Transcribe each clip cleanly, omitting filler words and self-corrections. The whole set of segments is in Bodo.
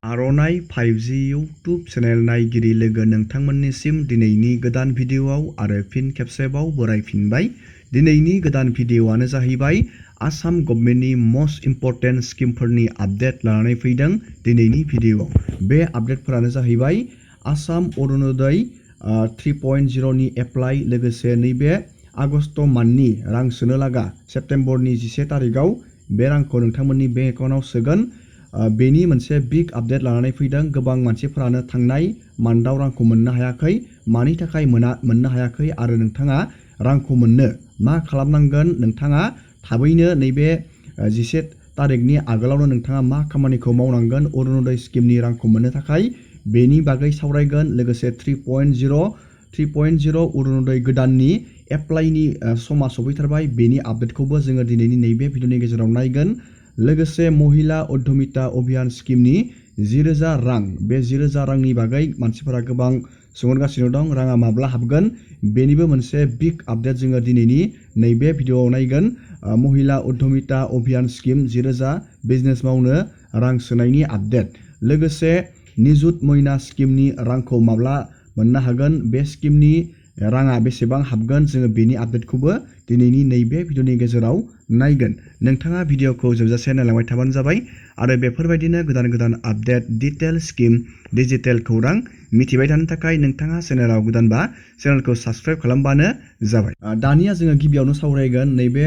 आर'नाइ 5G इउटुब चेनेल नायगिरि लोगो नोंथांमोननिसिम दिनैनि गोदान भिडिअ'आव आरो फिन खेबसेबाव बरायफिनबाय। दिनैनि गोदान भिडिअ'आनो जाहैबाय आसाम गभर्नमेन्टनि मस्ट इम्परटेन्ट स्किमफोरनि आपडेट लानानै फैदों दिनैनि भिडिअ'आव। बे आपडेटफोरानो जाहैबाय आसाम अरुणोदय 3.0 नि एप्लाइ, लोगोसे नैबे आगस्ट मान्थनि रां सोनो लागा सेप्तेम्बरनि 11 तारिखआव बे रांखौ नोंथांमोननि बेंक एकाउन्टआव सोगोन। बेनि मोनसे बिग आपडेट लानानै फैदों। गोबां मानसिफोरानो थांनाय मान्थआव रांखौ मोननो हायाखै। मानि थाखाय मोननो हायाखै आरो नोंथाङा रांखौ मोननो मा खालामनांगोन, नोंथाङा थाबैनो नैबे 11 तारिखनि आगोलावनो नोंथाङा मा खामानिखौ मावनांगोन अरुणोदय स्किमनि रांखौ मोननो थाखाय, बेनि बागै सावरायगोन। लोगोसे 3.0 अरुणोदय गोदाननि एप्लाइनि समा सफैथारबाय, बेनि आपडेटखौबो जोङो दिनैनि नैबे भिडिअनि गेजेराव नायगोन। लोगोसे महिला उद्यमिता अभियान स्किमनि 10,000 रां, बे 10,000 रांनि बागै मानसिफोरा गोबां सोंहरगासिनो दं, राङा माब्ला हाबगोन, बेनिबो मोनसे बिग आपडेट जोङो दिनैनि नैबे भिडिअआव नायगोन। महिला उद्यमिता अभियान स्किम 10,000 बिजनेस मावनो रां सोनायनि आपडेट। लोगोसे निजुत मयना स्किमनि रांखौ माब्ला मोननो हागोन, बे स्किमनि राङा बेसेबां हाबगोन, जोङो बेनि आपडेटखौबो दिनैनि नैबे भिडिअनि गेजेराव नायगोन। नोंथाङा भिडिअखौ जोबजासे नायलांबाय थाबानो जाबाय आरो बेफोरबायदिनो गोदान गोदान आपडेट, डिटेल स्किम, डिजिटेल खौरां मिथिबाय थानो थाखाय नोंथाङा चेनेलाव गोदानबा चेनेलखौ साबस्क्राइब खालामबानो जाबाय। दानिया जोङो गिबियावनो सावरायगोन नैबे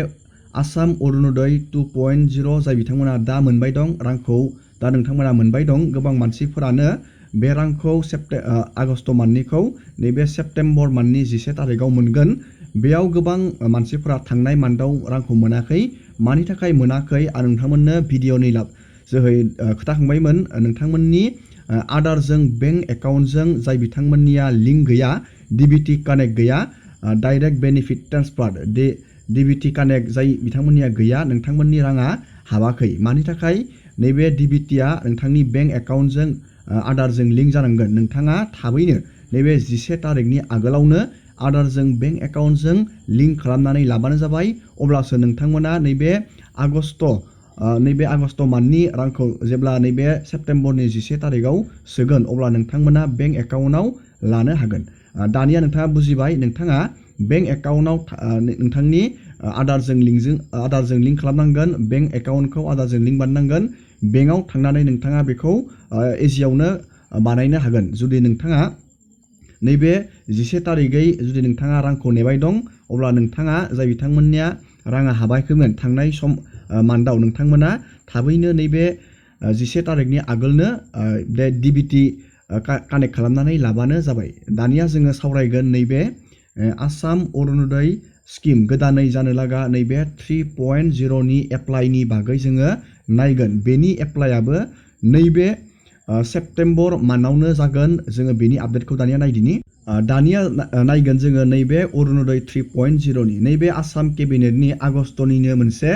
आसाम अरुणोदय 2.0 जाय बिथांमोना दा मोनबाय दं रांखौ, दा नोंथांमोना मोनबाय दं। गोबां मानसिफोरानो बे रांखौ आगस्ट मान्थनिखौ नैबे सेप्तेम्बर मान्थनि 11 तारिखआव मोनगोन। बेयाव गोबां मानसिफोरा थांनाय मान्थआव रांखौ मोनाखै। मानि थाखाय मोनाखै आं नोंथांमोननो भिडिअनि जोहै खोन्थाखांबायमोन। नोंथांमोननि आधारजों बेंक एकाउन्टजों जाय बिथांमोननिया लिंक गैया, DBT कानेक्ट गैया, direct benefit transfer DBT connect जाय बिथांमोननिया गैया, नोंथांमोननि राङा हाबाखै। मानि थाखाय? नैबे DBTआ नोंथांनि बेंक एकाउन्टजों आधारजों लिंक जानांगोन। नोंथाङा थाबैनो नैबे 11 तारिखनि आगोलावनो आधारजों बेंक एकाउन्टजों लिंक खालामनानै लाबानो जाबाय। अब्लासो नोंथांमोना नैबे आगस्ट मान्थनि रांखौ जेब्ला नैबे सेप्तेम्बरनि 11 तारिखआव सोगोन, अब्ला नोंथांमोना बेंक एकाउन्टआव लानो हागोन। दानिया नोंथाङा बुजिबाय, नोंथाङा बेंक एकाउन्टआव नोंथांनि आधारजों लिंक खालामनांगोन, बेंक एकाउन्टखौ आधारजों लिंक बानायनांगोन। बेंकआव थांनानै नोंथाङा बेखौ इजियावनो बानायनो हागोन। जुदि नोंथाङा नैबे 11 तारिखै जुदि नोंथाङा रांखौ नेबाय दं, अब्ला नोंथाङा जाय बिथांमोननिया राङा हाबाखैमोन थांनाय मान्थआव, नोंथांमोना थाबैनो नैबे 11 तारिखनि आगोलनो बे DBT कानेक्ट खालामनानै लाबानो जाबाय। दानिया जोङो सावरायगोन नैबे आसाम अरुणोदय स्किम गोदानै जानो लागा नैबे 3.0 नि एप्लाइनि बागै जोङो नायगोन। बेनि एप्लाइआबो नैबे सेप्तेम्बर मान्थआवनो जागोन। जोङो बेनि आपडेटखौ दानिया नायदिनि। दानिया नायगोन जोङो नैबे अरुणोदय 3.0 नि नैबे आसाम केबिनेटनि आगस्टनिनो मोनसे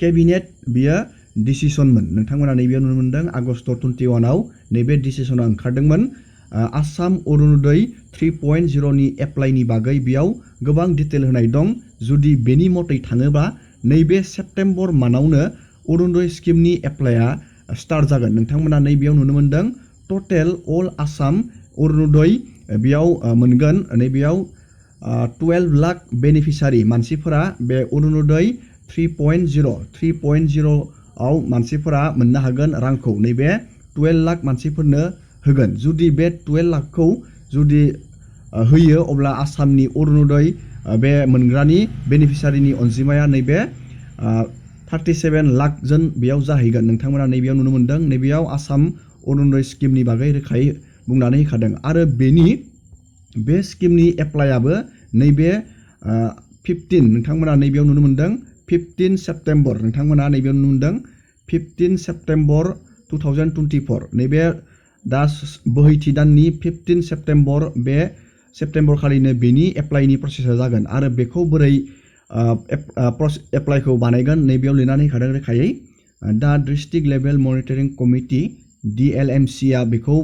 केबिनेट बियो डिसिसनमोन। नोंथांमोना नैबेयाव नुनो मोनदों आगस्ट 21आव नैबे डिसिसना ओंखारदोंमोन। आसाम अरुणोदय 3.0 नि एप्लाइनि बागै बेयाव गोबां डिटेल होनाय दं। जुदि बेनि मथै थाङोबा नैबे सेप्तेम्बर मान्थआवनो अरुणोदय स्किमनि एप्लाइआ स्टार्ट जागोन। नोंथांमोना नैबेयाव नुनो मोनदों टटेल अल आसाम अरुणोदय बेयाव मोनगोन। नैबेयाव 12 लाख बेनिफिसारि मानसिफोरा बे अरुणोदय 3.0 आव मानसिफोरा मोननो हागोन रांखौ। नैबे 12 लाख मानसिफोरनो होगोन। जुदि बे 12 लाखखौ जुदि होयो, अब्ला आसामनि अरुणोदय बे मोनग्रानि बेनिफिसारिनि अनजिमाया नैबे 37 लाख जन बेयाव जाहैगोन। नोंथांमोना नैबेयाव नुनो मोनदों। नैबेयाव आसाम अरुणोदय स्किमनि बागै रोखायै बुंनानै होखादों। आरो बे स्किमनि एप्लाइआबो नैबे 15, नोंथांमोना नैबेयाव नुनो मोनदों 15 सेप्तेम्बर, नोंथांमोना नैबेयाव नुनो मोनदों 15 सेप्तेम्बर 2024, नैबे दा बोहैथि दाननि 15 सेप्तेम्बर, बे सेप्तेम्बर खालिनो बेनि एप्लाइनि प्रसेसा जागोन। आरो बेखौ बोरै एप्लाइखौ बानायगोन नैबेयाव लिरनानै होखादों रोखायै। दा डिस्ट्रिक्ट लेभेल मनिटरिं कमिटि DLMCआ बेखौ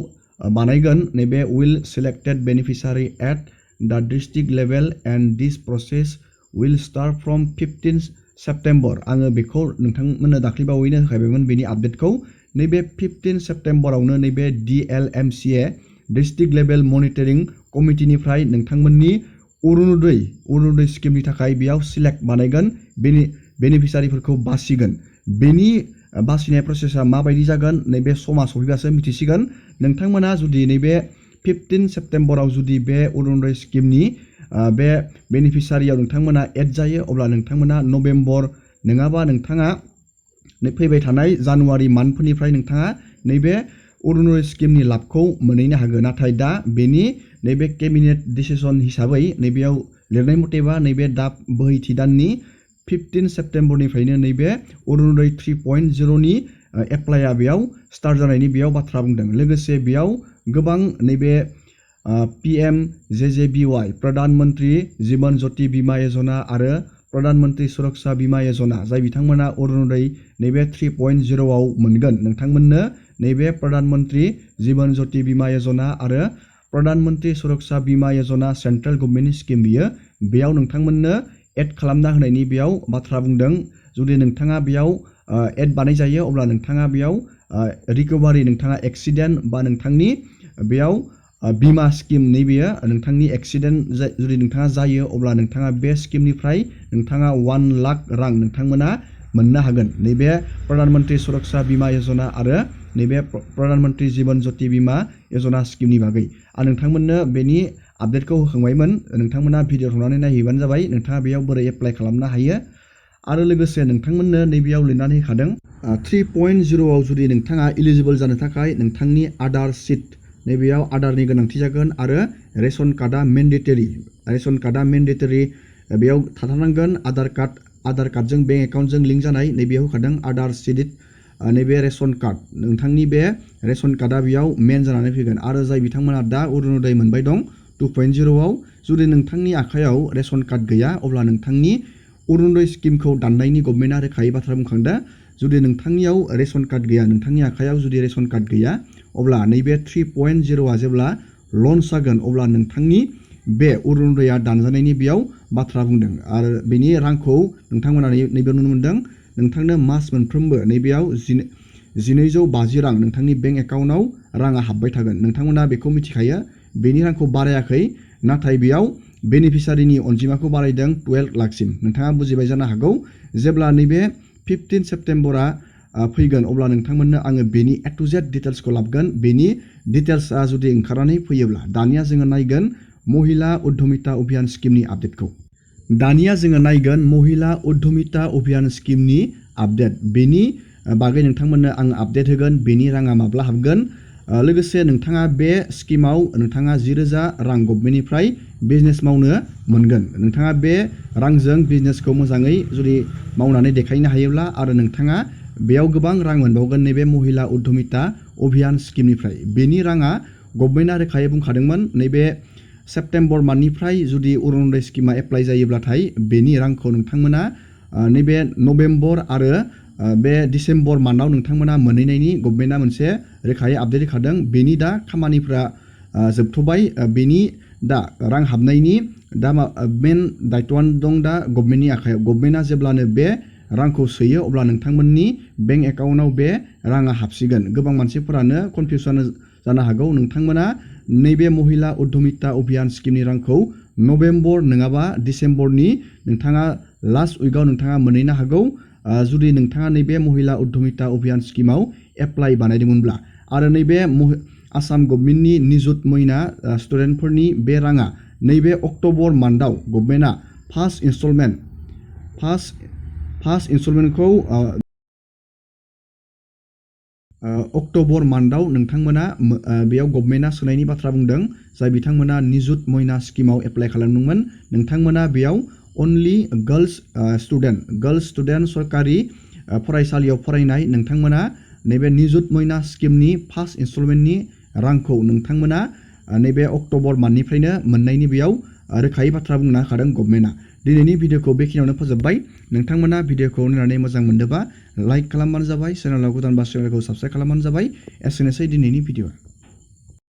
बानायगोन। नैबे will selected beneficiary at the district level and this process will start from 15 September. आङो बेखौ नोंथांमोननो दाख्लैबावैनो होखाबायमोन बेनि आपडेटखौ। नैबे 15 सेप्टेम्बरावनो नैबे DLMCA डिस्ट्रिक्ट लेभेल मनिटरिं कमिटिनिफ्राय नोंथांमोननि अरुणोदय स्किमनि थाखाय बेयाव सिलेक्ट बानायगोन बेनिफिसारिफोरखौ बासिगोन बेनि बासिनाय प्रसेसा माबायदि जागोन नैबे समा सफैबासो मिथिसिगोन नोंथांमोना जुदि नैबे 15 सेप्टेम्बराव जुदि बे अरुणोदय स्किमनि बे बेनिफिसारियाव नोंथांमोना एड जायो अब्ला नोंथांमोना नभेम्बर नङाबा नोंथाङा फैबाय थानाय जानुवारि मान्थफोरनिफ्राय नोंथाङा नैबे अरुणोदय स्किमनि लाभखौ मोनहैनो हागोन नाथाय दा बेनि नैबे केबिनेट डिसिसन हिसाबै नैबेयाव लिरनाय मथेबा नैबे दा बोहैथि दाननि 15 सेप्टेम्बरनिफ्रायनो नैबे अरुणोदय 3.0 नि एप्लाइआ बेयाव स्टार्ट जानायनि बेयाव बाथ्रा बुंदों लोगोसे बेयाव गोबां नैबे PMJJBY प्रधान मंत्री जीवन ज्योति बीमा योजना आरो प्रधान मंत्री सुरक्षा बीमा योजना जाय बिथांमोना अरुणोदय नैबे 3.0 आव मोनगोन नोंथांमोननो नैबे प्रधान मंत्री जीवन ज्योति बीमा योजना आरो प्रधान मंत्री सुरक्षा बीमा योजना सेंट्रल गभर्नमेंट स्किम बियो बेयाव नोंथांमोननो एड खालामना होनायनि बेयाव बाथ्रा बुंदों जुदि नोंथाङा बेयाव एड बानाय जायो अब्ला नोंथाङा बेयाव रिकभारि नोंथाङा एक्सिडेन्ट बा नोंथांनि बेयाव बीमा स्किम नैबेयो नोंथांनि एक्सिडेन्ट जुदि नोंथाङा जायो अब्ला नोंथाङा बे स्किमनिफ्राय नोंथाङा 1 लाख रां नोंथांमोना मोननो हागोन नैबे प्रधान मंत्री सुरक्षा बीमा योजना आरो नैबे प्रधान मंत्री जीवन ज्योति बीमा योजना स्किमनि बागै आं नोंथांमोननो बेनि आपडेटखौ होखांबायमोन नोंथांमोना भिडिअ थांनानै नायहैबानो जाबाय नोंथाङा बेयाव बोरै एप्लाइ खालामनो हायो आरो लोगोसे नोंथांमोननो नैबेयाव लिरनानै होखादों 3.0 आव जुदि नोंथाङा इलिजिबल जानो थाखाय नोंथांनि आधार शीट नैबेयाव आधारनि गोनांथि जागोन आरो रेशन कार्डआ मेन्डेटरि बेयाव थाथारनांगोन आधार कार्डजों बेंक एकाउन्टजों लिंक जानाय नैबेयाव होखादों आधार शीट नैबे रेशन कार्ड नोंथांनि बे रेशन कार्डआ बेयाव मेन जानानै फैगोन आरो जाय बिथांमोना दा अरुणोदय मोनबाय दं 2.0 आव जुदि नोंथांनि आखायाव रेशन कार्ड गैया अब्ला नोंथांनि अरुणोदय स्किमखौ दाननायनि गभर्नमेन्टआ रोखायै बाथ्रा बुंखांदों जुदि नोंथांनियाव रेशन कार्ड गैया नोंथांनि आखायाव जुदि रेशन कार्ड गैया अब्ला नैबे 3.0 आ जेब्ला लन्च जागोन अब्ला नोंथांनि बे अरुणोदयआ दानजानायनि बेयाव बाथ्रा बुंदों आरो बेनि रांखौ नोंथांमोना नैबेयाव नुनो मोनदों नोंथांनो मास मोनफ्रोमबो नैबेयाव 1250 रां नोंथांनि बेंक एकाउन्टआव राङा हाबबाय थागोन नोंथांमोना बेखौ मिथिखायो बेनि रांखौ बारायाखै नाथाय बेयाव बेनिफिसारिनि अनजिमाखौ बारायदों 12 लाखसिम नोंथाङा बुजिबाय जानो हागौ जेब्ला नैबे 15 सेप्टेम्बरा फैगोन अब्ला नोंथांमोननो आङो बेनि A to Z डिटेल्सखौ लाबगोन बेनि डिटेल्सआ जुदि ओंखारनानै फैयोब्ला दानिया जोङो नायगोन महिला उद्यमिता अभियान स्किमनि आपडेटखौ दानिया जोङो नायगोन महिला उद्यमिता अभियान स्किमनि आपडेट बेनि बागै नोंथांमोननो आं आपडेट होगोन बेनि राङा माब्ला हाबगोन लोगोसे नोंथाङा बे स्किमाव नोंथाङा 10,000 रां गभर्नमेन्टनिफ्राय बिजनेस मावनो मोनगोन नोंथाङा बे रांजों बिजनेसखौ मोजाङै जुदि मावनानै देखायनो हायोब्ला आरो नोंथाङा बेयाव गोबां रां मोनबावगोन नैबे महिला उद्यमिता अभियान स्किमनिफ्राय बेनि राङा गभर्नमेन्टआ रोखायै बुंखादोंमोन नैबे सेप्टेम्बर मान्थनिफ्राय जुदि अरुणोदय स्किमा एप्लाइ जायोब्लाथाय बेनि रांखौ नोंथांमोना नैबे नभेम्बर आरो बे डिसेम्बर मान्थआव नोंथांमोना मोनहैनायनि गभर्नमेन्टआ मोनसे रोखायै आपडेट होखादों बेनि दा खामानिफ्रा जोबथ'बाय बेनि दा रां हाबनायनि दा मेन दायित्वआनो दं दा गभर्नमेन्टनि आखायाव गभर्नमेन्टआ जेब्लानो बे रांखौ सोयो अब्ला नोंथांमोननि बेंक एकाउन्टआव बे राङा हाबसिगोन गोबां मानसिफोरानो कनफिउसन जानो हागौ नोंथांमोना नैबे महिला उद्यमिता अभियान स्किमनि रांखौ नभेम्बर नङाबा डिसेम्बरनि नोंथाङा लास्ट उइकआव नोंथाङा मोनहैनो हागौ जुदि नोंथाङा नैबे महिला उद्यमिता अभियान स्किमाव एप्लाइ बानायदोंमोनब्ला आरो नैबे आसाम गभर्नमेन्टनि निजुत मयना स्टुडेन्टफोरनि बे राङा नैबे अक्ट'बर मान्थआव गभर्नमेन्टआ फार्स्ट इनस्टलमेन्टखौ अक्ट'बर मान्थआव नोंथांमोना बेयाव गभर्नमेन्टआ सोनायनि बाथ्रा बुंदों जाय बिथांमोना निजुत मयना स्किमाव एप्लाइ खालामदोंमोन नोंथांमोना बेयाव अनलि गर्ल्स स्टुडेन्ट सरकारि फरायसालियाव फरायनाय नोंथांमोना नैबे निजुत मयना स्किमनि फार्स्ट इनस्टलमेन्टनि रांखौ नोंथांमोना नैबे अक्ट'बर मान्थनिफ्रायनो मोननायनि बेयाव रोखायै बाथ्रा बुंना होखादों गभर्नमेन्टआ दिनैनि भिडिअखौ बेखिनियावनो फोजोबबाय नोंथांमोना भिडिअखौ नायनानै मोजां मोनदोंबा लाइक खालामबानो जाबाय चेनेलाव गोदानबा चेनेलखौ साबस्क्राइब खालामबानो जाबाय एसेनोसै दिनैनि भिडिअ